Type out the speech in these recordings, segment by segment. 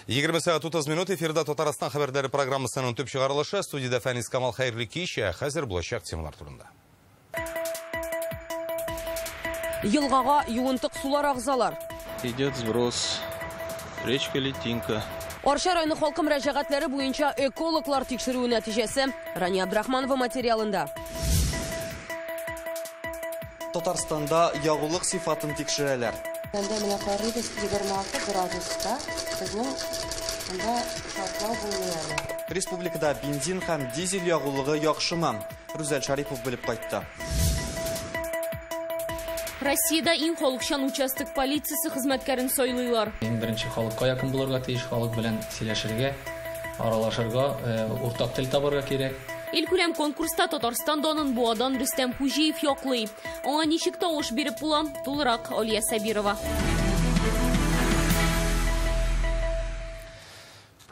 20 сәгать 30 минут, эфирда Татарстан хәбәрләре программасының төп чыгарылышы. Студиядә Фәнис Камал, хәерле кич. Хәзер булачак темалар турында. Елгага юынтык сулар агызалар. Идет сброс. Речка Литинка. Арча районы халкы мөрәҗәгатьләре буенча экологлар тикшерүе нәтиҗәсе. Рания Абдрахманова материалында. Татарстанда ягулык сыйфатын тикшерәләр. Анда менә карыйбыз, 26 градуста безнең анда шартлау булмый әле. Республикада бензин һәм дизель ягулыгы яхшымы? Рүзәл Шарипов белеп кайтты. Россиядә иң халыкчан участок полициясе хезмәткәрен сайлыйлар. Иң беренче халыкка якын булырга тиеш, халык белән сөйләшергә, аралашырга, уртак тел табарга кирәк. Илкүләм конкурста Татарстан данын Буадан Рөстәм Хуҗиев яклый. Аңа ничек тавыш биреп була? Тулырак Алия Сабирова.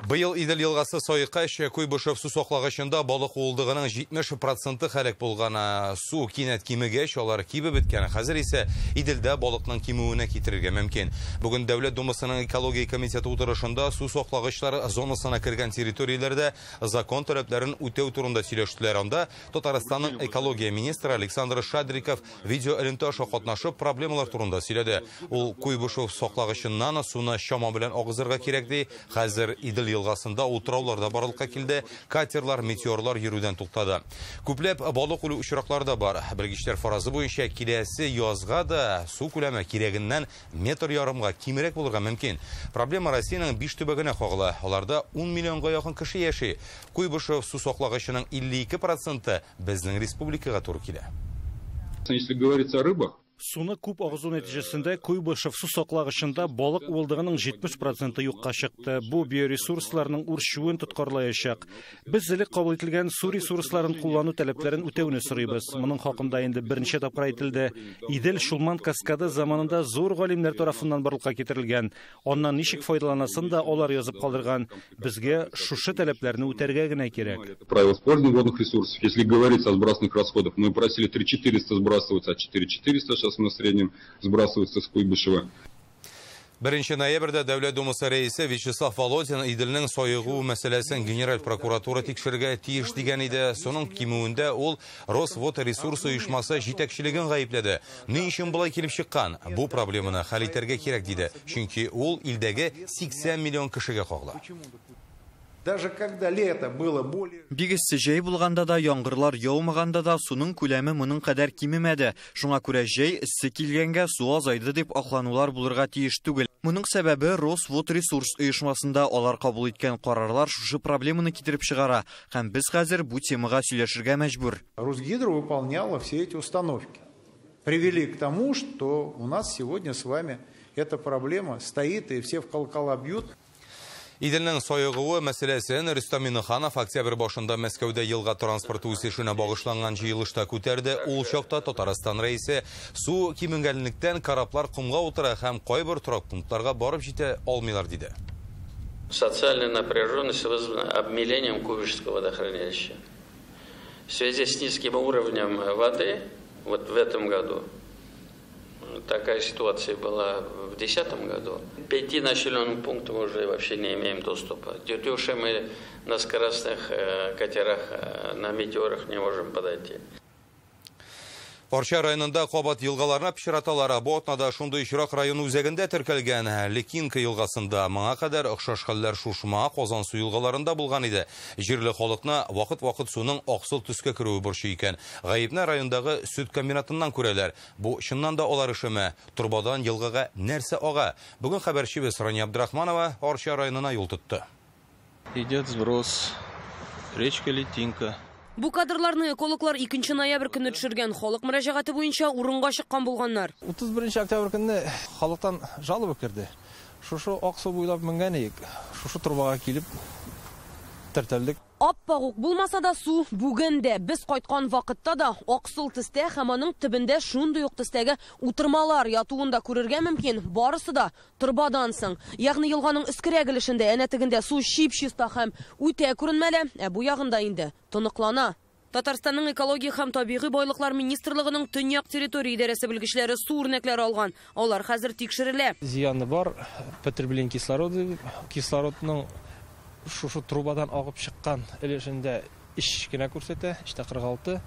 Быел Идел елгасы саеккач, Куйбышев су саклагычында балык уылдыгының 70% һәлак булган. Су кинәт кимегәч, алар кибеп беткән. Хәзер исә Иделдә балыкның кимүенә китерергә мөмкин. Бүген Дәүләт Думасының экология комитеты утырышында су саклагычлар зонасына кергән территорияләрдә закон таләпләрен үтәү турында сөйләштеләр. Анда Татарстанның экология министры Александр Шадриков видеоэлемтә аша катнашып проблемалар турында сөйләде. Ул Куйбышев саклагычыннан суны чама белән агызырга кирәк ди. Хәзер Идел елгасында утраулар да барлыкка килде, катерлар, метеорлар йөрүдән туктады. Күпләп балык үлү очраклары да бар. Белгечләр фаразы буенча киләсе язга да су күләме кирәгеннән метр ярымга кимрәк булырга мөмкин. Проблема Россиянең 5 төбәгенә кагыла. Аларда 10 миллионга якын кеше яши. Куйбышев су саклагычының 52% безнең республикага туры килә. Если говорить о рыбах, Суны күп агызу нәтиҗәсендә Куйбышев су саклагычында балык уылдыгының 70% юкка чыкты. Бу биоресурсларның үрчүен тоткарлаячак. Без элек кабул ителгән су ресурсларын куллану таләпләрен үтәүне сорыйбыз. Моның хакында инде берничә тапкыр әйтелде. Идел Чулман каскады заманында зур галимнәр тарафыннан барлыкка китерелгән. Аннан ничек файдаланасын да алар язып калдырган. Безгә шушы таләпләрне үтәргә генә кирәк. Правила использования водных ресурсов. Если говорить о сбрасываемых расходах, мы просили 3400 сбрасываться, а 4400 сейчас на среднем сбрасывается с Куйбышева. 1 ноябрьдә Дәүләт Думасы рәисе Вячеслав Володин Иделнең саегу мәсьәләсен Генераль прокуратура тикшерергә тиеш дигән иде. Суның кимүендә ул Росводресурс оешмасы җитәкчелеген гаепләде. Ни өчен болай килеп чыккан? Бу проблеманы хәл итәргә кирәк диде. Чөнки ул илдәге 80 миллион кешегә кагыла. Даже когда лето было более... Бик эссе җәй булганда да, яңгырлар яумаганда да суның күләме моның кадәр кимемәде. Шуңа күрә җәй эссе килгәнгә су азайды дип акланулар булырга тиеш түгел. Моның сәбәбе Росводресурс оешмасында алар кабул иткән карарлар шушы проблеманы китереп чыгара. Һәм без хәзер бу темага сөйләшергә мәҗбүр. Русгидро выполняла все эти установки. Привели к тому, что у нас сегодня с вами эта проблема стоит и все в колокола бьют. Иделнең саегуы мәсьәләсен Рөстәм Миңнеханов октябрь башында Мәскәүдә елга транспорты үсешенә багышланган җыелышта күтәрде. Ул чакта Татарстан рәисе су кимегәнлектән кораблар комга утыра һәм кайбер торак пунктларга барып җитә алмыйлар диде. Социальная напряженность вызвана обмелением Куйбышевского водохранилища. В связи с низким уровнем воды вот в этом году, такая ситуация была в 2010 году. 5 населенным пунктам уже вообще не имеем доступа. Тетюши мы на скоростных катерах, на метеорах не можем подойти. Арча районында кабат елгаларны пычраталар. Бу атнада шундый очрак район үзәгендә теркәлгән. Лекинка елгасында моңа кадәр охшаш хәлләр Шушма, Казансу елгаларында булган иде. Җирле халыкны вакыт-вакыт суның аксыл төскә керүе борчый икән. Гаепне райондагы сөт комбинатыннан күрәләр. Бу чыннан да алар эшеме? Торбадан елгага нәрсә ага? Бүген хәбәрчебез Рания Абдрахманова Арча районына юл тотты. Идет сброс. Речка Литинка. Бу кадрларны экологлар 2 ноябрь көнне төшергән. Халык мөрәҗәгате буенча урынга чыккан булганнар. 31 октябрь көнне халыктан жалоба керде. Шушы Аксу буйлап менгән идек. Шушы торбага килеп тәртәлдек. Аппак ук булмаса да су бүген дә без кайткан вакытта да аксыл төстә һәм аның төбендә шундый ук төстәге утырмалар ятуын да күрергә мөмкин. Барысы да торбадан соң. Ягъни елганың өскерәк өлешендә әнә тегендә су чип-чиста һәм үтә күренмәле, ә бу ягында инде тоныклана. Татарстанның экология һәм табигый байлыклар министрлыгының Төньяк территория идарәсе белгечләре су үрнәкләре алган. Алар хәзер тикшерелә. Зыяны бар, потребление кислорода, кислородның шушы трубадан агып чыккан өлешендә 3 кенә күрсәтә, 3,46.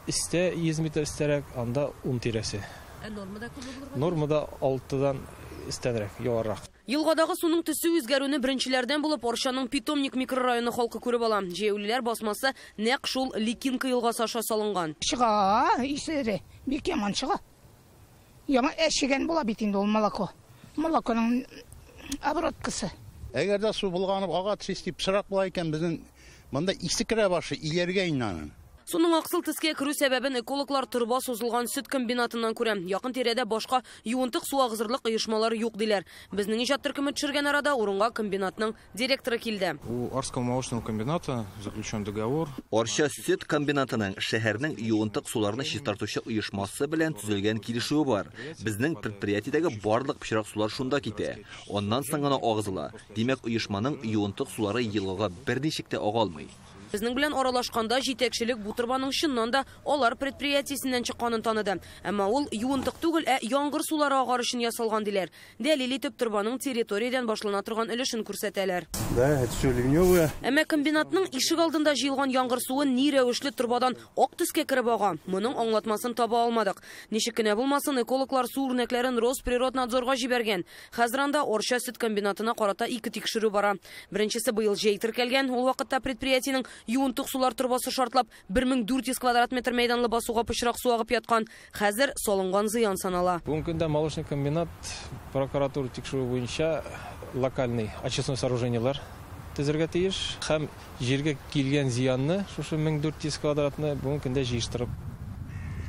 Истә 100 метр истәрәк, анда 10 тирәсе. Ә нормада күпме булырга? Нормада 6-дан истәнрәк, югарырак. Елгадагы суның төсе үзгәрүне беренчеләрдән булып Арчаның Питомник микрорайоны халкы күреп ала. Җәяүлеләр басмасы нәкъ шул Ликинка елгасы аша салынган. Чыга, исере бик яман чыга. Яман әчегән була бит инде ул молоко. Молоконың обраткасы. Әгәр дә су булганып ага төшә дип пычрак була икән, безнең монда исе керә башы, иләргә инде аның. Суның аксыл төскә керү сәбәбен экологлар торба сузылган сөт комбинатыннан күрә. Якын тирәдә башка юынтык су агызырлык оешмалар юк диләр. Безнең иҗат төркеме төшергән арада урынга комбинатның директоры килде. У Арского молочного комбината заключен договор. Арча сөт комбинатының шәһәрнең юынтык суларны чистартучы оешмасы белән төзелгән килешүе бар. Безнең предприятиедәге барлык пычрак сулар шунда китә. Аннан соң гына агызыла. Димәк, оешманың юынтык сулары елгага берничек тә ага алмый. Безнең белән аралашканда җитәкчелек бу торбаның чыннан да алар предприятиесеннән чыкканын таныды. Әмма ул юынтык түгел, ә яңгыр сулары агар өчен ясалган диләр. Дәлил итеп торбаның территориядән башлана торган өлешен күрсәтәләр. Да, это все ливневое. Әмма комбинатның ишек алдында җыелган яңгыр суы ни рәвешле торбадан ак төскә кереп ага. Моның аңлатмасын таба алмадык. Ничек кенә булмасын, экологлар су үрнәкләрен Росприроднадзорга җибәргән. Хәзер анда Арча сөт комбинатына карата 2 тикшерү бара. Беренчесе быел җәй теркәлгән. Ул вакытта предприятиенең юынтык сулар торбасы шартлап 1400 квадрат метр мәйданлы басуга пычрак су агып яткан. Хәзер салынган зыян санала. Бүгенге көндә молочный комбинат прокуратура тикшерүе буенча локальный очистной сооружениелар төзергә тиеш һәм җиргә килгән зыянны шушы 1400 квадратны бүгенге көндә җыештырып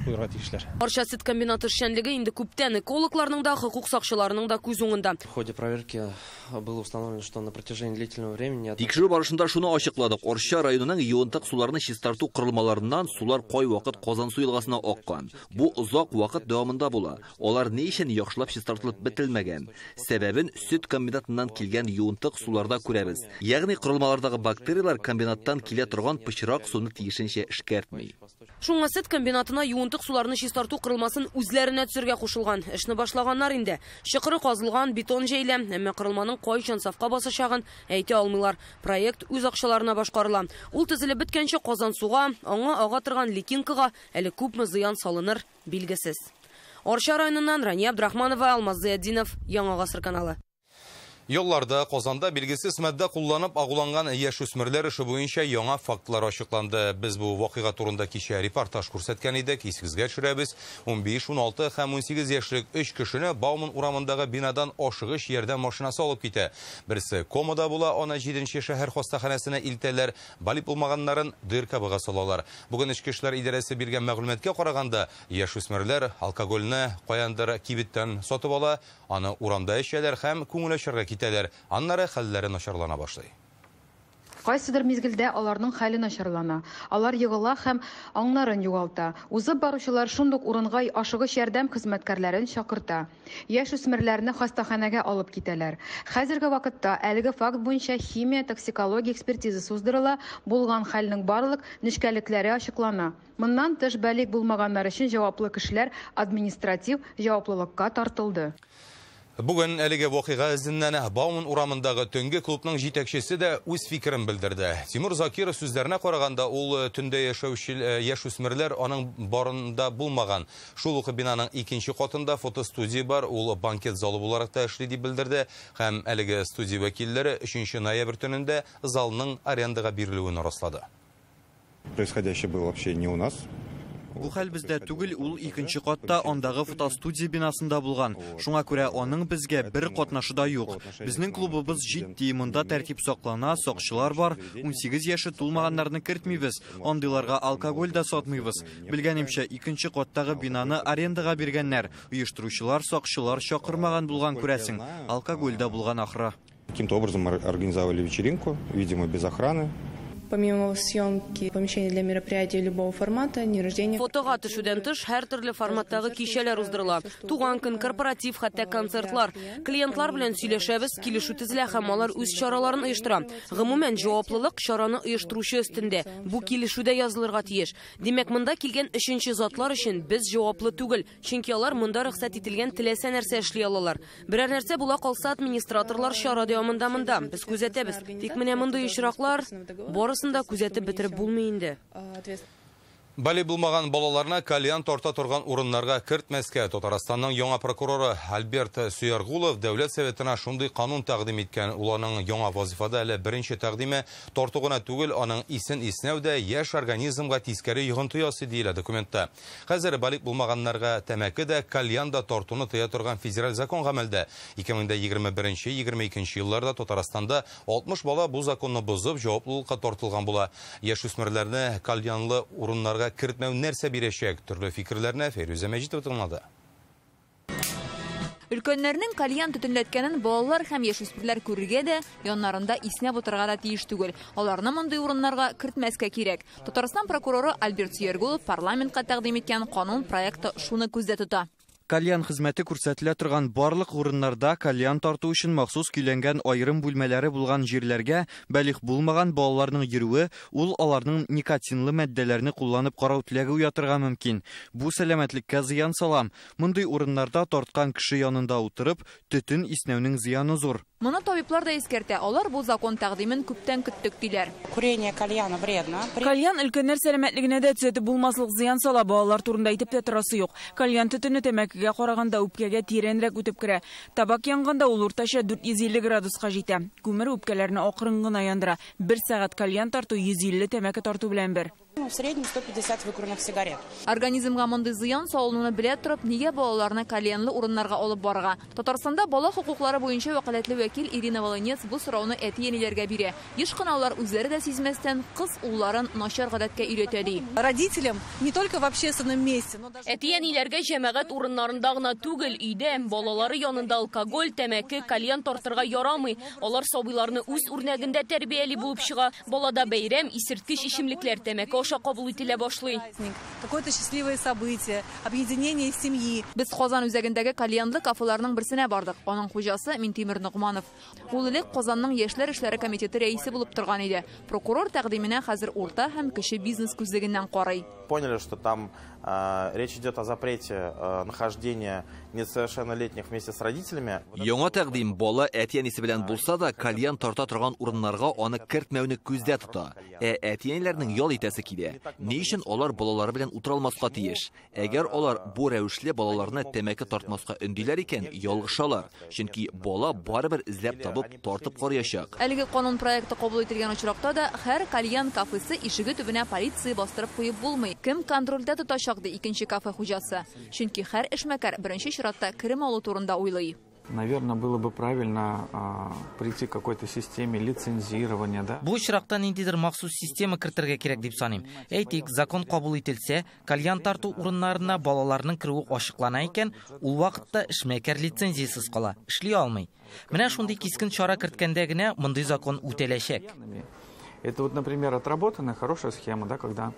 куярга тиешләр. Арча сөт комбинаты эшчәнлеге инде күптән экологларның да, хокук сакчыларының да күз уңында. В ходе проверки было установлено, что на протяжении длительного времени Тикшерү барышында шуны ачыкладык. Арча районының юынтык суларны чистарту корылмаларыннан сулар кайвакыт Казансу елгасына аккан. Бу озак вакыт дәвамында була. Алар ни өчен яхшылап чистартылып бетелмәгән? Сәбәбен сөт комбинатыннан килгән юынтык суларда күрәбез. Ягъни корылмалардагы бактерияләр комбинаттан килә торган пычрак суны тиешенчә эшкәртми. Шуңа сөт комбинатына юынтык суларны чистарту корылмасын үзләренә төзергә кушылган. Эшне башлаганнар инде. Чокыры казылган, бетон җәелә, әмма корылманың кайчан сафка басачагын әйтә алмыйлар. Проект үз акчаларына башкарыла. Ул төзелеп беткәнче Казансуга, аңа ага торган Ликинкага әле күпме зыян салыныр, билгесез. Арча районыннан Рания Абдрахманова, Алмаз Зыятдинов, Яңа Гасыр каналы. Юлларда Казанда билгесез матдә кулланып агуланган яшүсмерләр эше буенча яңа фактлар ачыкланды. Без бу вакыйга турында кичә репортаж күрсәткән идек. Исегезгә төшерәбез. 15, 16 һәм 18 яшьлек 3 кешене Бауман урамындагы бинадан ашыгыч ярдәм машинасы алып китә. Берсе комада була, аны 7нче шәһәр хастаханәсенә илтәләр. Балигъ булмаганнарын ДРКБга салалар. Бүген Эчке эшләр идарәсе биргән мәгълүматка караганда, яшүсмерләр алкогольне каяндыр кибеттән сатып ала, аны урамда эчәләр һәм күңел ачарга китәләр. Аннары хәлләре начарлана башлый. Кайсыдыр мизгелдә аларның хәле начарлана. Алар егыла һәм аңнарын югалта. Узып баручылар шундук урынга ашыгыч ярдәм хезмәткәрләрен чакырта. Яшүсмерләрне хастаханәгә алып китәләр. Хәзерге вакытта әлеге факт буенча химия токсикология экспертизасы уздырыла, булган хәлнең барлык нечкәлекләре ачыклана. Моннан тыш балигъ булмаганнар өчен җаваплы кешеләр административ җаваплылыкка тартылды. Бүген әлеге вакыйга эзеннән Бауман урамындагы төнге клубның җитәкчесе дә үз фикерен белдерде. Тимур Закиров сүзләренә караганда, ул төндә яшәүче яшүсмерләр аның барында булмаган. Шул ук бинаның икенче катында фотостудия бар, ул банкет залы буларак та эшли дип белдерде. Һәм әлеге студия вәкилләре 3 ноябрь төнендә залның арендага бирелүен раслады. Происходящее было вообще не у нас. Бу хәл бездә түгел, ул икенче катта андагы фотостудия бинасында булган. Шуңа күрә аның безгә бер катнашы да юк. Безнең клубыбыз җитди, монда тәртип саклана, сакчылар бар. 18 яше тулмаганнарны кертмибез, андыйларга алкоголь да сатмыйбыз. Белгәнемчә, икенче каттагы бинаны арендага биргәннәр. Оештыручылар сакчылар чакырмаган булган күрәсең. Алкоголь да булган ахры. Каким-то образом организовали вечеринку, видимо, без охраны. Помимо съемки помещений для мероприятий любого формата, дни рождения. Фотога төшүдән тыш һәр төрле форматтагы кичәләр уздырыла. Туган көн, корпоратив, хәтта концертлар. Клиентлар белән сөйләшәбез, килешү төзелә һәм алар үз чараларын оештыра. Гомумән, җаваплылык чараны оештыручы өстендә. Бу килешүдә язылырга тиеш. Димәк, монда килгән өченче затлар өчен без җаваплы түгел, чөнки алар монда рөхсәт ителгән теләсә нәрсә эшли алалар. Берәр нәрсә була калса, администраторлар чара дәвамында монда. Без күзәтәбез. Тик менә мондый очраклар барысын да күзәтеп бетереп булмый инде. Балигъ булмаган балаларны кальян тарта торган урыннарга кертмәскә. Татарстанның яңа прокуроры Альберт Сөяргулов Дәүләт Советына шундый канун тәкъдим иткән. Ул аның яңа вазифада әле беренче тәкъдиме тарту гына түгел, аның исен иснәү дә яшь организмга тискәре йогынты ясый диелә документта. Хәзер балигъ булмаганнарга тәмәке дә, кальян да тартуны тыя торган федераль закон гамәлдә. 2021-22 елларда Татарстанда 60 бала бу законны бозып җаваплылыкка тартылган була. Яшүсмерләрне кальянлы урыннарга кертмәү нәрсә бирәчәк? Төрле фикерләрне Фәйрүзә Мәҗитова тыңлады. Өлкәннәрнең кальян төтенләткәнен балалар һәм яшүсмерләр күрергә дә, яннарында иснәп утырырга да тиеш түгел. Аларны мондый урыннарга кертмәскә кирәк. Татарстан прокуроры Альберт Сөяргулов парламентка тәкъдим иткән канун проекты шуны күздә тота. Кальян хезмәте күрсәтелә торган барлык урыннарда кальян тарту өчен махсус көйләнгән аерым бүлмәләре булган җирләргә балигъ булмаган балаларның йөрүе ул аларның никотинлы матдәләрне кулланып карау теләге уятырга мөмкин. Бу сәламәтлеккә зыян сала. Мондый урыннарда тарткан кеше янында утырып, төтен иснәүнең зыяны зур. Моны табиблар да искәртә. Алар бу закон тәкъдимен күптән көттек диләр. Курение кальяна вредно. Кальян өлкәннәр сәламәтлегенә дә төзәтеп булмаслык зыян сала. Балалар турында әйтеп тә торасы юк. Кальян төтене тәмәкегә караганда үпкәгә тирәнрәк үтеп керә. Табак янганда ул уртача 450 градуска җитә. Күмер үпкәләрне акрын гына яндыра. Бер сәгать кальян тарту 150 тәмәке тарту белән бер. В среднем 150 выкуренных сигарет. Организмга мондый зыян салынуны белә торып, нигә балаларны кальянлы урыннарга алып барырга? Татарстанда бала хокуклары буенча вәкаләтле вәкил Ирина Волынец бу сорауны әти-әниләргә бирә. Еш кына алар үзләре дә сизмәстән кыз улларын начар гадәткә өйрәтә ди. Родителям не только в общественном месте, но даже әти-әниләргә җәмәгать урыннарында гына түгел, өйдә балалары янында алкоголь, тәмәке, кальян тартырга ярамый. Алар сабыйларны үз үрнәгендә тәрбияли булып чыга. Балада бәйрәм, исерткеч эчемлекләр, тәмәке аша кабул ителә башлый. Какое-то счастливое событие, объединение семьи. Без Казан үзәгендәге кальянлы кафеларның берсенә бардык. Аның хуҗасы Минтимер Ногманов. Ул элек Казанның яшьләр эшләре комитеты рәисе булып торган иде. Прокурор тәкъдименә хәзер урта һәм кече бизнес күзлегеннән карый. Поняли, что там речь идет о запрете нахождения несовершеннолетних вместе с родителями. Яңа тәкъдим бала әти-әнисе белән булса да кальян тарта торган урыннарга аны кертмәүне күздә тота. Ә әти-әниләрнең ял итәсе килә. Ни өчен алар балалары белән утыра алмаска тиеш? Әгәр алар бу рәвешле балаларны тәмәке тартмаска өндиләр икән, ялгышалар. Чөнки бала барыбер эзләп табып тартып караячак. Әлеге канун проекты кабул ителгән очракта да һәр кальян кафесы ишеге төбенә полиция бастырып куеп булмый. Кем контрольдә тотачак, ди икенче кафе хуҗасы. Чөнки һәр эшмәкәр беренче чиратта керем алу турында уйлый. Наверное, было бы правильно прийти к какой-то системе лицензирования, да? Бу очракта ниндидер махсус система кертергә кирәк дип саныйм. Әйтик, закон кабул ителсә, кальян тарту урыннарына балаларның керүе ачыклана икән, ул вакытта эшмәкәр лицензиясез кала, эшли алмый. Менә шундый кискен чара керткәндә генә мондый закон үтәләчәк. Это вот, например, отработанная хорошая схема, да, когда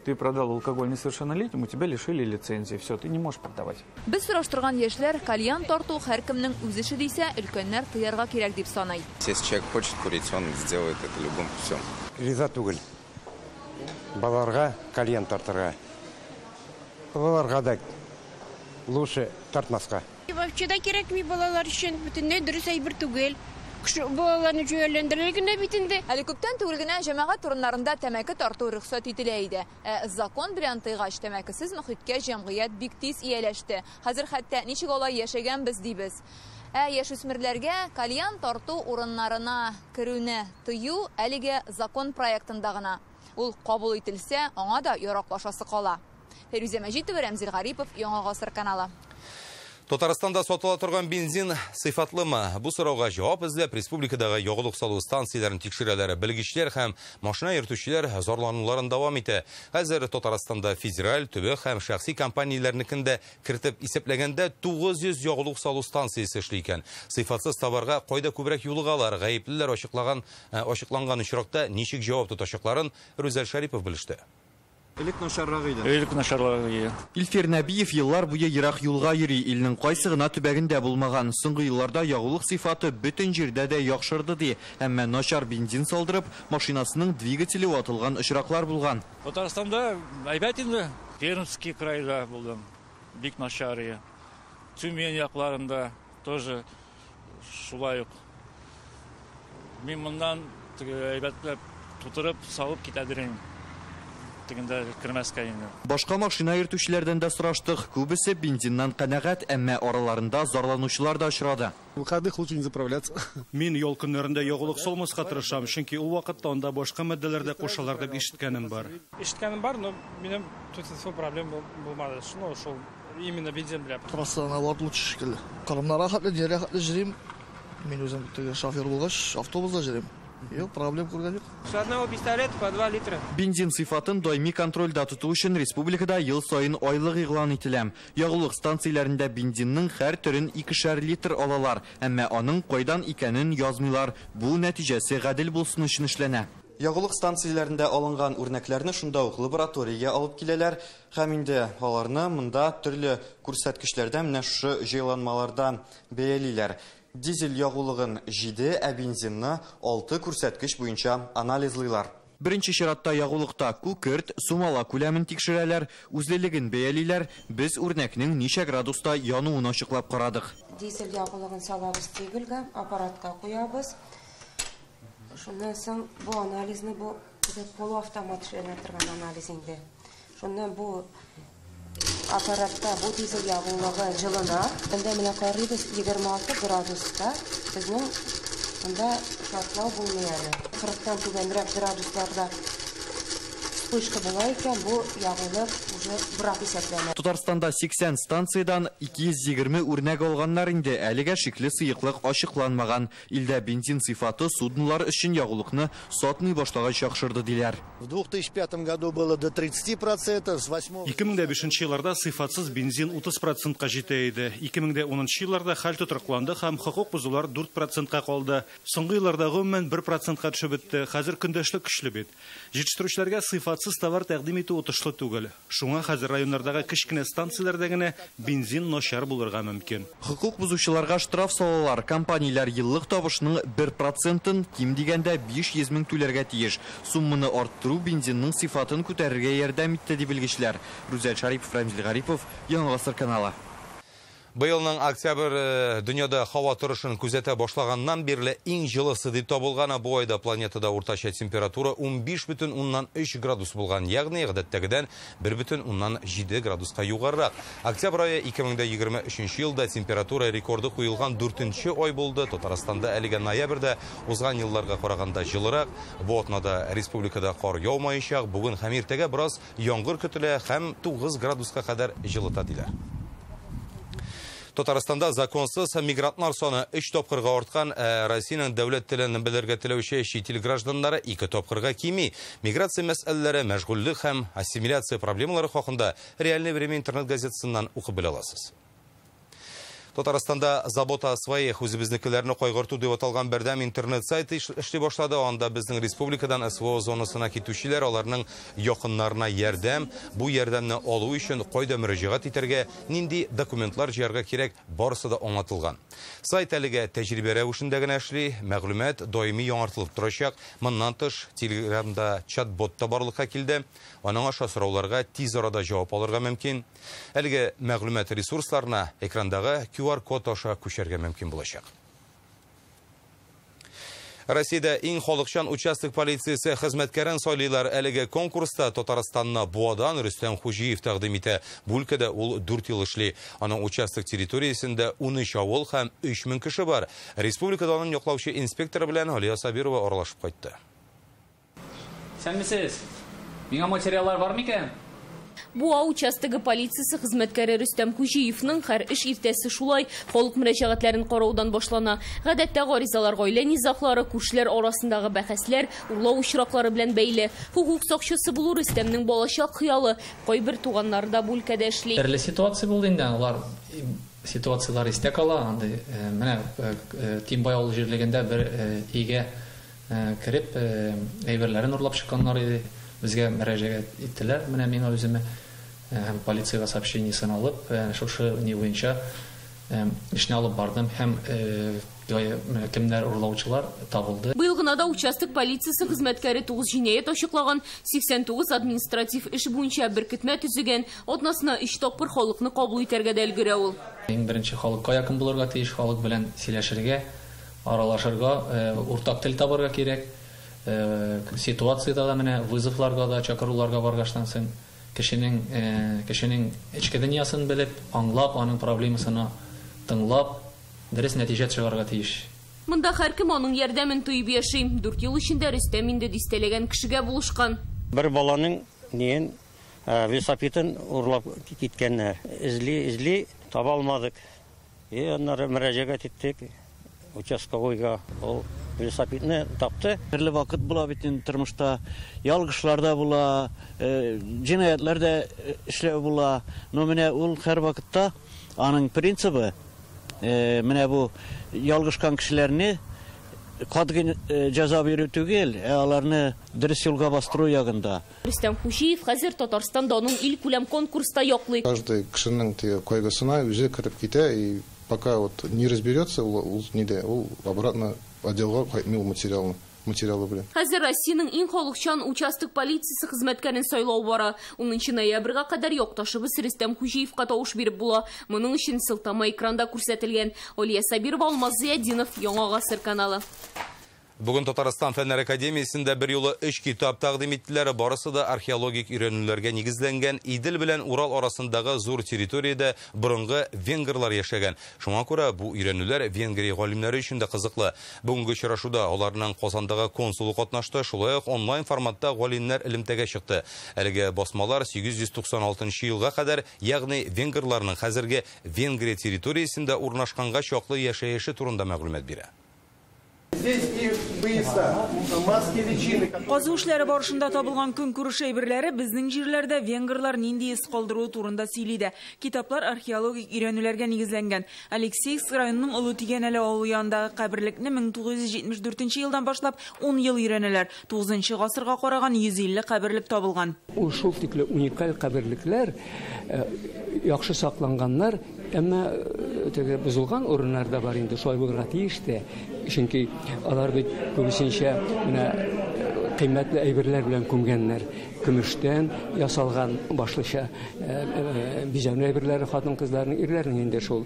ты продал алкоголь несовершеннолетнему, тебя лишили лицензии, все, ты не можешь продавать. Без сораштырган яшьләр кальян тарту һәркемнең үз эше дисә, өлкәннәр тыярга кирәк дип саный. Если человек хочет курить, он сделает это любым путем. Риза түгел. Балаларга кальян тартырга. Балаларга да лучше тартмаска. Вообще да кирәкми балалар өчен, бөтенләй дөрес әйбер түгел. Балаларны җөяләндерергә генә бит инде. Әле күптән түгел генә җәмәгать урыннарында тәмәке тарту рөхсәт ителә иде. Ә закон белән тыйгач тәмәкесез мөхиткә җәмгыять бик тиз ияләште. Хәзер хәтта ничек алай яшәгәнбез дибез. Ә яшүсмерләргә кальян тарту урыннарына керүне тыю әлегә закон проектында гына. Ул кабул ителсә, аңа да яраклашасы кала. Фәйрүзә Мәҗитова, Рәмзил Гарипов, Яңа Гасыр каналы. Татарстанда сатыла торган бензин сыйфатлымы? Бу сорауга җавап эзләп республикадагы ягулык салу станцияләрен тикшерәләр. Белгечләр һәм машина йөртүчеләр зарлануларын дәвам итә. Хәзер Татарстанда федераль, төбәк һәм шәхси компанияләрнекен дә кертеп исәпләгәндә 900 ягулык салу станциясе эшли икән. Сыйфатсыз товарга кайда күбрәк юлыгалар, гаеплеләр ачыкланган очракта ничек җавап тотачакларын Рүзәл Шарипов белеште. Элек начаррак иде. Элек начаррак иде. Илфир Нәбиев еллар буе ерак юлга йөри, илнең кайсы гына төбәгендә булмаган. Соңгы елларда ягулык сыйфаты бөтен җирдә дә яхшырды ди. Әмма начар бензин салдырып, машинасының двигателе ватылган очраклар булган. Татарстанда әйбәт инде. Пермский крайда булдым. Бик начар иде. Тюмень якларында тоже шулай ук. Мин моннан әйбәтләп тутырып салып китә идем. Тегендә кермәскә инде. Башка машина йөртүчеләрдән дә сораштык. Күбесе бензиннан канәгать, әмма араларында зарланучылар да очрады. В выходных лучше не заправляться. Мин ял көннәрендә ягулык салмаска тырышам, чөнки ул вакытта анда башка матдәләр дә кушалар дип ишеткәнем бар. Ишеткәнем бар, но минем тут проблем булмады. Шуны шул именно бензин белән. Трассадан алар лучше шикелле. Кырымнарга хәтле, ниргә хәтле йөрим. Мин үзем теге шофер булгач, автобуста йөрим. Юк, проблем күргән юк. С одного пистолета по 2 литра. Бензин сыйфатын даими контрольдә тоту өчен республикада ел саен айлык игълан ителә. Ягулык станцияләрендә бензинның һәр төрен 2 литр алалар, әмма аның кайдан икәнен язмыйлар. Бу нәтиҗәсе гадел булсын өчен эшләнә. Ягулык станцияләрендә алынган үрнәкләрне шунда ук лабораториягә алып киләләр һәм инде аларны монда төрле күрсәткечләрдә менә шушы җайланмаларда бәялиләр. Дизель ягулыгын 7, ә бензинны 6 күрсәткеч буенча анализлыйлар. Беренче чиратта ягулыкта күкерт, сумала күләмен тикшерәләр, үзлелеген бәялиләр. Без үрнәкнең ничә градуста януын ачыклап карадык. Дизель ягулыгын салабыз тигелгә, аппаратка куябыз. Шуннан соң бу анализны бу полуавтомат эшләнә торган анализ инде. Шуннан бу аппаратта бу дизель ягулыгы җылына. Инде менә карыйбыз 26 градуста безнең монда шартлау булмый әле. 40-тан түбәнрәк градусларда вспышка була икән, бу ягулык уже брак исәпләнә. Татарстанда 80 станциядән 220 үрнәк алганнар инде. Әлегә шикле сыеклык ачыкланмаган. Илдә бензин сыйфаты суднолар өчен ягулыкны сатмый башлагач яхшырды диләр. В 2005 году было до 30%, с 8 2005 елларда сыйфатсыз бензин 30%-ка җитә иде. 2010 елларда хәл тотрыкланды һәм хокук бозулар 4%-ка калды. Соңгы елларда гомумән 1%-ка төшеп бетте. Хәзер көндәшлек көчле бит. Җитештерүчеләргә сыйфатсыз товар тәкъдим итү отышлы түгел. Шуңа хәзер районнардагы кечкенә станцияләрдә генә бензин начар булырга мөмкин. Хокук бозучыларга штраф салалар. Компанияләр еллык табышның 1%-ын ким дигәндә 500 мең түләргә тиеш. Сумманы арттыру бензинның сыйфатын күтәрергә ярдәм итте ди белгечләр. Рүзәл Шарипов, Рәмзил Гарипов, Яңа Гасыр каналы. Быелның октябрь дөньяда һава торышын күзәтә башлаганнан бирле иң җылысы дип табылган. Бу айда планетада уртача температура 15,3 градус булган, ягъни гадәттәгедән 1,7 градуска югарырак. Октябрь ае 2023 елда температура рекорды куелган 4нче ай булды. Татарстанда әлегә ноябрьдә узган елларга караганда җылырак. Бу атнада республикада кар яумаячак. Бүген һәм иртәгә бераз яңгыр көтелә һәм 9 градуска кадәр җылыта диләр. Татарстанда законсыз мигрантлар саны 3 тапкырга арткан. Россиянең дәүләт телен белергә теләүче чит ил гражданнары 2 тапкырга кими. Миграция мәсьәләләре, мәшгульлек һәм ассимиляция проблемалары хакында «Реальное время» интернет газетасыннан укып белә аласыз. Татарстанда «Забота о своих» үзебезнекеләрне кайгырту дип аталган бердәм интернет сайты эшли башлады. Анда безнең республикадан СВО зонасына китүчеләр, аларның якыннарына ярдәм, бу ярдәмне алу өчен кайда мөрәҗәгать итәргә, нинди документлар җыярга кирәк, барысы да аңлатылган. Сайт әлегә тәҗрибә рәвешендә генә эшли, мәгълүмат даими яңартылып торачак. Моннан тыш, Телеграмда чат-бот та барлыкка килде. Аның аша сорауларга тиз арада җавап алырга мөмкин. Әлеге мәгълүмат ресурсларына экрандагы QR код аша күчәргә мөмкин булачак. Россиядә иң халыкчан участок полициясе хезмәткәрен сайлыйлар. Әлеге конкурста Татарстанны Буадан Рөстәм Хуҗиев тәкъдим итә. Бу өлкәдә ул 4 ел эшли. Аның участок территориясендә 13 авыл һәм 3000 кеше бар. Республикада аның яклаучы инспекторы белән Алия Сабирова аралашып кайтты. Сәнмесез? Миңа материаллар бар микән? Буа участогы полициясе хезмәткәре Рөстәм Хуҗиевның һәр эш иртәсе шулай халык мөрәҗәгатьләрен караудан башлана. Гадәттә гаризалар гаилә низаглары, күршеләр арасындагы бәхәсләр, урлау очраклары белән бәйле. Хукук сакчысы булу Рөстәмнең балачак хыялы. Кайбер туганнары да бу өлкәдә эшли. Төрле ситуация булды инде, алар ситуацияләр истә кала. Андый менә Тимбай авыл җирлегендә бер өйгә кереп әйберләрен урлап чыкканнар иде. Безгә мөрәҗәгать иттеләр, менә миңа үземә һәм полициягә сообщениесен алып, шушы ни буенча эшне алып бардым һәм кемнәр урлаучылар табылды. Быел гына да участок полициясе хезмәткәре 9 җинаять ачыклаган, 89 административ эш буенча беркетмә төзегән, атнасына 3 тапкыр халыкны кабул итәргә дә өлгерә ул. Иң беренче халыкка якын булырга тиеш, халык белән сөйләшергә, аралашырга, уртак тел табарга кирәк. Ситуацияда да менә вызовларга да, чакыруларга баргаштан соң кешенең эчке дөньясын белеп, аңлап, аның проблемасына тыңлап, дөрес нәтиҗә чыгарырга тиеш. Монда һәркем аның ярдәмен тоеп яши. 4 ел эчендә Рөстәм инде дистәләгән кешегә булышкан. Бер баланың неен велосипедын урлап киткәннәр. Эзли-эзли таба алмадык. И аннары мөрәҗәгать иттек участковыйга, ул велосипедны тапты. Төрле вакыт була бит инде тормышта. Ялгышлар да була, җинаятьләр дә эшләү була. Но менә ул һәр вакытта аның принцибы, менә бу ялгышкан кешеләрне катгый җәза бирү түгел, ә аларны дөрес юлга бастыру ягында. Рөстәм Хуҗиев хәзер Татарстан данын илкүләм конкурста яклый. Каждый кешенең кайгысына үзе кереп китә, и пока вот не разберется, ул нидә, ул обратно отделга кайтмый ул материалы белән. Хәзер Россиянең иң халыкчан участок полициясе хезмәткәрен сайлау бара. 10 ноябрьгә кадәр якташыбыз Рөстәм Хуҗиевка тавыш биреп була. Моның өчен сылтама экранда күрсәтелгән. Алия Сабирова, Алмаз Зиятдинов, Яңа Гасыр каналы. Бүген Татарстан Фәннәр Академиясендә бер юлы 3 китап тәкъдим иттеләр. Барысы да археологик өйрәнүләргә нигезләнгән. Идел белән Урал арасындагы зур территориядә борынгы венгрлар яшәгән. Шуңа күрә бу өйрәнүләр Венгрия галимнәре өчен дә кызыклы. Бүгенге очрашуда аларның Казандагы консулы катнашты. Шулай ук онлайн форматта галимнәр элемтәгә чыкты. Әлеге басмалар 896 елга кадәр, ягъни венгрларның хәзерге Венгрия территориясендә урнашканга чаклы яшәеше турында мәгълүмат бирә. Здесь и пояса, маски личины. Казу эшләре барышында табылган көнкүреш әйберләре безнең җирләрдә венгрлар нинди эз калдыруы турында сөйли дә. Китаплар археологик өйрәнүләргә нигезләнгән. Алексеевск районының Олы Тигәнәле авылы янындагы каберлекне 1974 елдан башлап 10 ел өйрәнәләр. 9 гасырга караган 150 каберлек табылган. Ул шул тикле уникаль каберлекләр, яхшы сакланганнар, әмма теге бозылган урыннар да бар инде, шулай булырга тиеш тә. Чөнки алар бит күбесенчә менә кыйммәтле әйберләр белән күмгәннәр. Көмештән ясалган башлыча бизәнү әйберләре хатын-кызларның, ирләрнең инде шул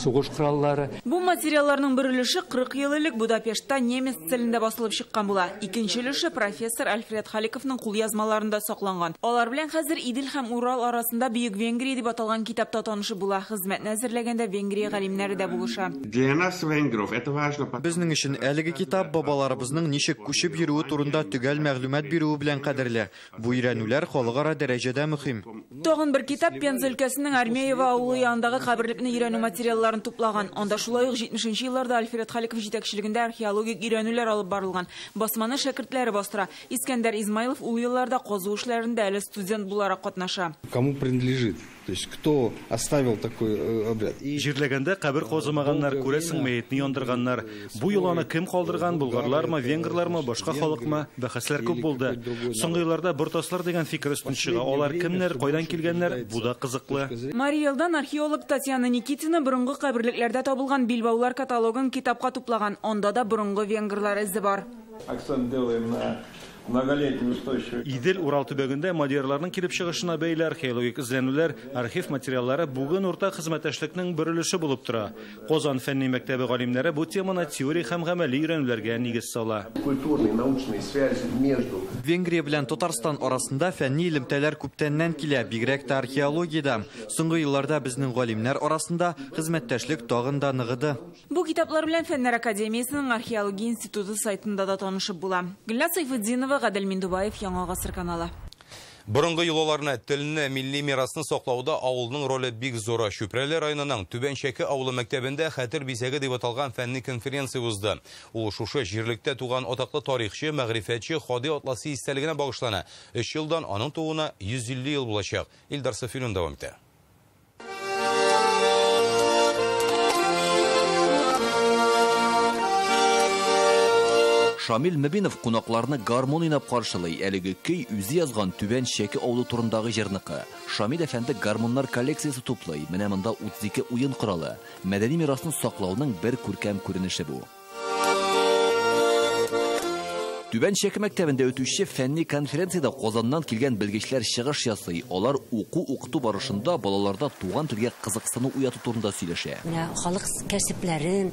сугыш кораллары. Бу материалларның бер өлеше 40 ел элек Будапештта немец телендә басылып чыккан була. Икенче өлеше профессор Альфред Халиковның кулъязмаларында сакланган. Алар белән хәзер Идел һәм Урал арасында Бөек Венгрия дип аталган китапта танышып була. Хезмәтне әзерләгәндә Венгрия галимнәре дә булыша. Для нас, венгров, это важно. Безнең өчен әлеге китап бабаларыбызның ничек күчеп йөрүе турында төгәл мәгълүмат бирүе белән кадерле. Бу өйрәнүләр халыкара дәрәҗәдә мөһим. Тагын бер китап Пенза өлкәсенең Армеево авылы янындагы каберлекне өйрәнү материалларын туплаган. Анда шулай ук 70 елларда Альфред Халиков җитәкчелегендә археологик өйрәнүләр алып барылган. Басманы шәкертләре бастыра. Искәндәр Измайлов ул елларда казу эшләрендә әле студент буларак катнаша. Кому принадлежит? То есть кто оставил такой обряд? Җирләгәндә кабер казымаганнар, күрәсең, мәетне яндырганнар. Бу йоланы кем калдырган, булгарлармы, венгрлармы, башка халыкмы? Бәхәсләр күп булды. Соңгы елларда бортаслар дигән фикер өстен чыга. Алар кемнәр, кайдан килгәннәр? Бу да кызыклы. Марий Элдан археолог Татьяна Никитина борынгы каберлекләрдә табылган билбаулар каталогын китапка туплаган. Анда да борынгы венгрлар эзе бар. Акцент делаем на многолетний устойчивый. Идел Урал төбәгендә мадьярларның килеп чыгышына бәйле археологик эзләнүләр, архив материаллары бүген уртак хезмәттәшлекнең бер өлеше булып тора. Казан фәнни мәктәбе галимнәре бу теманы теория һәм гамәли өйрәнүләргә нигез сала. Культурные, научные связи между Венгрия белән Татарстан арасында фәнни элемтәләр күптәннән килә, бигрәк тә археологиядә. Соңгы елларда безнең галимнәр арасында хезмәттәшлек тагын да ныгыды. Бу китаплар белән Фәннәр академиясенең археология институты сайтында да танышып була. Гөлназ Сайфетдинова, Гадел Миндубаев, Яңа Гасыр каналы. Борынгы йолаларны, телне, милли мирасны саклауда авылның роле бик зур. Чүпрәле районының Түбән Чәке авылы мәктәбендә «Хәтер бизәге» дип аталган фәнни конференция узды. Ул шушы җирлектә туган атаклы тарихчы, мәгърифәтче Һади Атласи истәлегенә багышлана. 3 елдан аның тууына 150 ел булачак. Илдар Сафиуллин дәвам итә. Шамил Мөбинов кунакларны гармун уйнап каршылый. Әлеге көй үзе язган Түбән Чәке авылы турындагы җырныкы. Шамил әфәнде гармуннар коллекциясе туплый. Менә монда 32 уен коралы. Мәдәни мирасны саклауның бер күркәм күренеше бу. Түбән Чәке мәктәбендә үтүче фәнни конференциядә Казаннан килгән белгечләр чыгыш ясый. Алар уку-укыту барышында балаларда туган телгә кызыксыну уяту турында сөйләшә. Менә халык кәсепләрен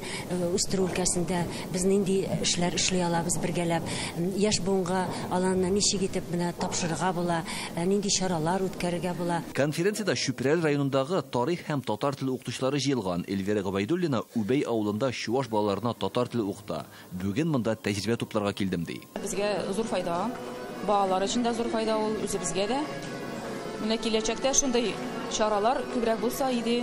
үстерү өлкәсендә без нинди эшләр эшли алабыз бергәләп. Яшь буынга аларны ничек итеп менә тапшырырга була, нинди чаралар үткәрергә була. Конференциядә Чүпрәле районындагы тарих һәм татар теле укытучылары җыелган. Эльвира Габайдуллина Үбәй авылында чуаш балаларына татар теле укыта. Бүген монда тәҗрибә тупларга килдем, ди. Безгә зур файда, балалар өчен дә зур файда ул, үзебезгә дә. Менә киләчәктә шундый чаралар күбрәк булса иде.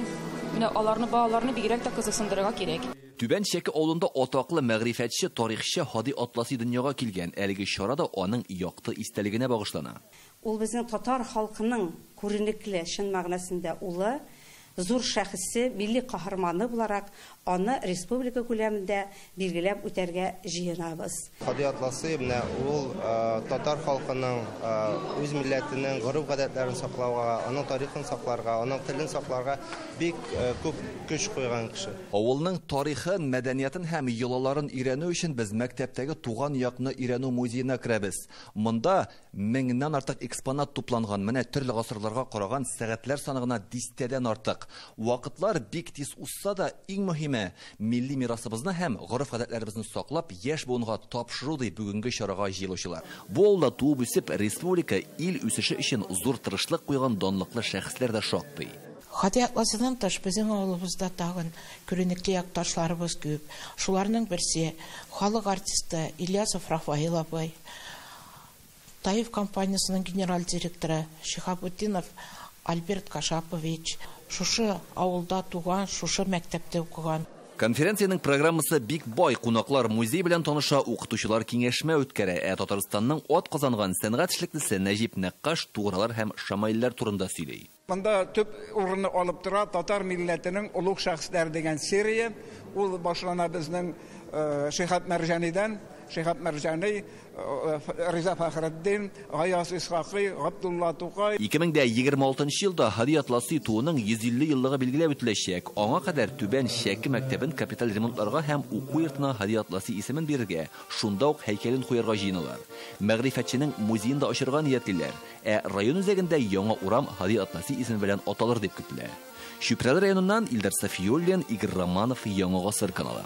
Менә аларны, балаларны бигрәк тә кызыксындырырга кирәк. Түбән Чәке авылында атаклы мәгърифәтче, тарихчы Һади Атласи дөньяга килгән. Әлеге чара да аның якты истәлегенә багышлана. Ул безнең татар халкының күренекле, чын мәгънәсендә улы, зур шәхесе, милли каһарманы буларак аны республика күләмендә билгеләп үтәргә җыенабыз. Һади Атласи менә ул татар халкының, үз милләтенең гореф-гадәтләрен саклауга, аның тарихын сакларга, аның телен сакларга бик күп көч куйган кеше. Авылның тарихын, мәдәниятын һәм йолаларын өйрәнү өчен без мәктәптәге туган якны өйрәнү музеена керәбез. Монда 1000-нән артык экспонат тупланган. Менә төрле гасырларга караган сәгатьләр саны гына дистәдән артык. Вакытлар бик тиз узса да, иң мөһиме милли мирасыбызны һәм гореф-гадәтләребезне саклап, яшь буынга тапшыру, ди бүгенге чарага җыелучылар. Бу авылда туып үсеп, республика ил үсеше өчен зур тырышлык куйган данлыклы шәхесләр дә шактый. Һади Атласидан тыш безнең авылыбызда тагын күренекле якташларыбыз күп. Шуларның берсе халык артисты Ильясов Рафаил абый, Таиф компаниясының генераль директоры Шихабутдинов Альберт Кашапович, шушы авылда туган, шушы мәктәптә укыган. Конференциянең программасы бик бай. Кунаклар музей белән таныша, укытучылар киңәшмә үткәрә. Ә Татарстанның ат казанган сәнгать эшлеклесе Нәҗип Нәккаш тугралар һәм шамаилләр турында сөйли. Монда төп урынны алып тора татар милләтенең олуг шәхесләре дигән серия. Ул башлана безнең Шиһаб Мәрҗанидән. Шиһаб Мәрҗани, Риза Фәхретдин, Гаяз Исхакый, Габдулла Тукай. 2026 елда Һади Атласи тууының 150 еллыгы билгеләп үтеләчәк. Аңа кадәр Түбән Чәке мәктәбен капиталь ремонтларга һәм уку йортына Һади Атласи исемен бирергә, шунда ук һәйкәлен куярга җыеналар. Мәгърифәтченең музеен да ачырга ниятлиләр. Ә район үзәгендә яңа урам Һади Атласи исеме белән аталыр дип көтелә. Чүпрәле районыннан Илдар Сафиуллин, Игорь Романов, Яңа Гасыр каналы.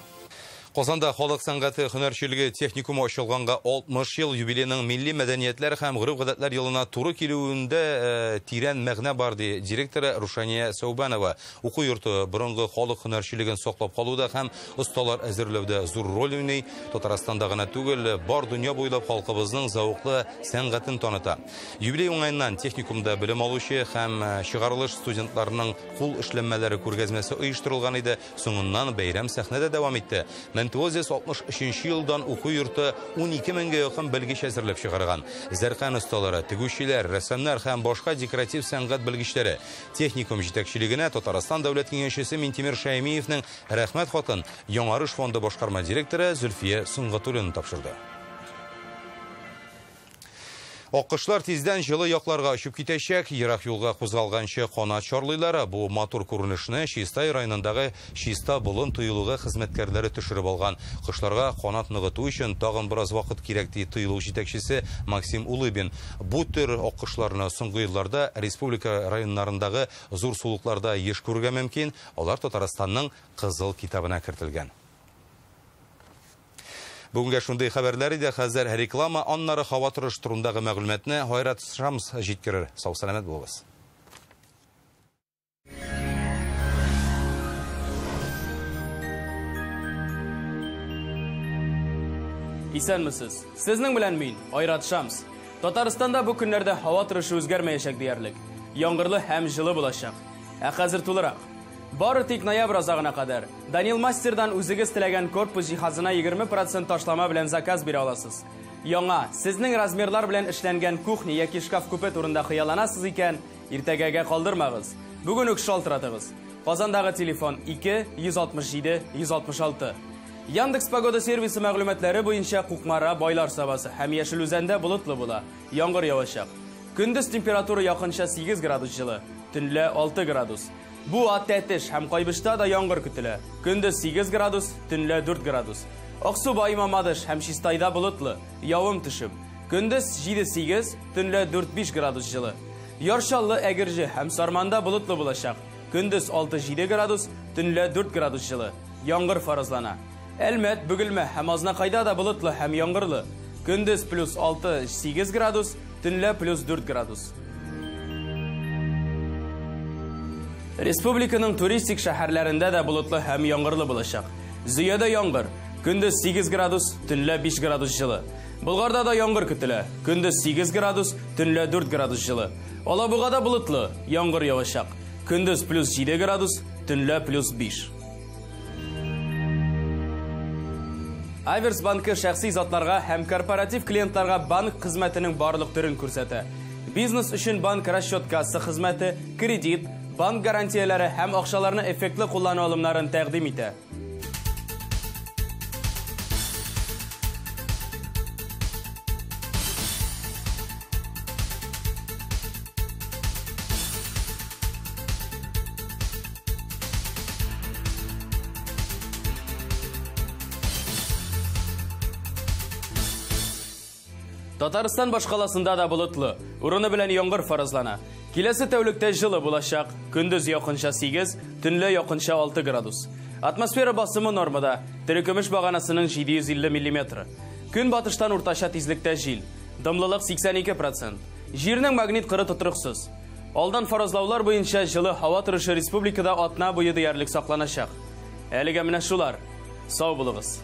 Казанда халык сәнгате һөнәрчелеге техникумы ачылганга 60 ел юбилейның милли мәдәниятләр һәм гореф-гадәтләр елына туры килүендә тирән мәгънә бар, ди директоры Рушания Сәүбәнова. Уку йорты борынгы халык һөнәрчелеген саклап калуда һәм осталар әзерләүдә зур роль уйный. Татарстанда гына түгел, бар дөнья буйлап халкыбызның зәвыклы сәнгатен таныта. Юбилей уңаеннан техникумда белем алучы һәм чыгарылыш студентларының кул эшләнмәләре күргәзмәсе оештырылган иде. Соңыннан бәйрәм сәхнәдә дәвам итте. 1963 елдан уку йорты 12 меңгә якын белгеч әзерләп чыгарган. Зәркән осталары, тегүчеләр, рәссамнар һәм башка декоратив сәнгать белгечләре. Техникум җитәкчелегенә Татарстан дәүләт киңәшчесе Минтимер Шәймиевнең рәхмәт хатын Яңарыш фонды башкарма директоры Зөлфия Сөнгатуллина тапшырды. Аккошлар тиздән җылы якларга очып китәчәк. Ерак юлга кузгалганчы канат чарлыйлар. Бу матур күренешне Чистай районындагы Чиста болын тыюлыгы хезмәткәрләре төшереп алган. Кошларга канат ныгыту өчен тагын бераз вакыт кирәк, ди тыюлык җитәкчесе Максим Улыбин. Бу төр аккошларны соңгы елларда республика районнарындагы зур сулыкларда еш күрергә мөмкин. Алар Татарстанның Кызыл китабына кертелгән. Бүгенгә шундый хәбәрләр иде. Хәзер реклама, аннары һава торышы турындагы мәгълүматны Айрат Шамс җиткерер. Сау сәламәт булыгыз. Исәнмесез. Сезнең белән мин, Айрат Шамс. Татарстанда бу көннәрдә һава торышы үзгәрмәячәк диярлек. Яңгырлы һәм җылы булачак. Ә хәзер тулырак. Бары тик ноябрь азагына кадәр Данил Мастердан үзегез теләгән корпус җиһазына 20% ташлама белән заказ бирә аласыз. Яңа, сезнең размерлар белән эшләнгән кухня яки шкаф-купе турында хыялланасыз икән, иртәгәгә калдырмагыз. Бүген үк шалтыратыгыз. Казандагы телефон 2 167 166. Яндекс Погода сервисы мәгълүматлары буенча Кукмара, Байлар Сабасы һәм Яшел Үзәндә болытлы була. Яңгыр явачак. Көндез температура якынча 8 градус җылы, төнлә 6 градус. Буа, Тәтеш һәм Кайбычта да яңгыр көтелә. Көндез 8 градус, төнлә 4 градус. Аксубай, Мамадыш һәм Чистайда болытлы, явым төшеп. Көндез 7-8, төнлә 4-5 градус җылы. Яр Чаллы, Әгерҗе һәм Сарманда болытлы булачак. Көндез 6-7 градус, төнлә 4 градус җылы. Яңгыр фаразлана. Әлмәт, Бөгелмә һәм Азнакайда да болытлы һәм яңгырлы. Көндез плюс 6-8 градус, төнлә плюс 4 градус. Республиканың туристик шәһәрләрендә дә болытлы һәм яңгырлы булачак. Зөядә яңгыр. Көндез 8 градус, төнлә 5 градус җылы. Болгарда да яңгыр көтелә. Көндез 8 градус, төнлә 4 градус җылы. Алабугада болытлы, яңгыр явачак. Көндез плюс 7 градус, төнлә плюс 5. Аверс банкы шәхси затларга һәм корпоратив клиентларга банк хезмәтенең барлык төрен күрсәтә. Бизнес өчен банк расчет касса хезмәте, кредит, банк гарантияләре һәм акчаларны эффектлы куллану алымнарын тәкъдим итә. Татарстан башкаласында да болытлы, урыны белән яңгыр фаразлана. Киләсе тәүлектә җылы булачак. Көндез якынча 8, төнлә якынча 6 градус. Атмосфера басымы нормада, терекөмеш баганасының 750 миллиметры. Көнбатыштан уртача тизлектә җил. Дымлылык 82%. Җирнең магнит кыры тотрыксыз. Алдан фаразлаулар буенча җылы һава торышы республикада атна буе диярлек сакланачак. Әлегә менә шулар. Сау булыгыз.